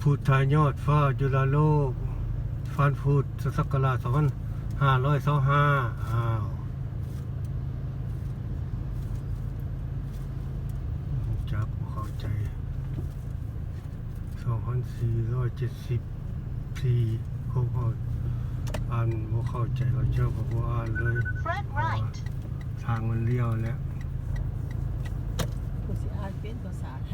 ພຸດທະຍອດຟ້າຈຸລາໂລກ ຟານຟຸດ ສັກກະລາດສອງພັນຫ້າຮ້ອຍຊາວຫ້າ. ອ້າວ ຮູ້ຈັກ ບໍ່ເຂົ້າໃຈ. ສອງພັນສີ່ຮ້ອຍເຈັດສິບສີ່ ຄົບຮອບ ອ່ານບໍ່ເຂົ້າໃຈ ເຂົາເຈົ້າກໍບໍ່ອ່ານເລີຍ Front right. ທາງມັນລ້ຽວແລ້ວ. ຜູ້ຊິອ່ານເປັນພາສາໄທ.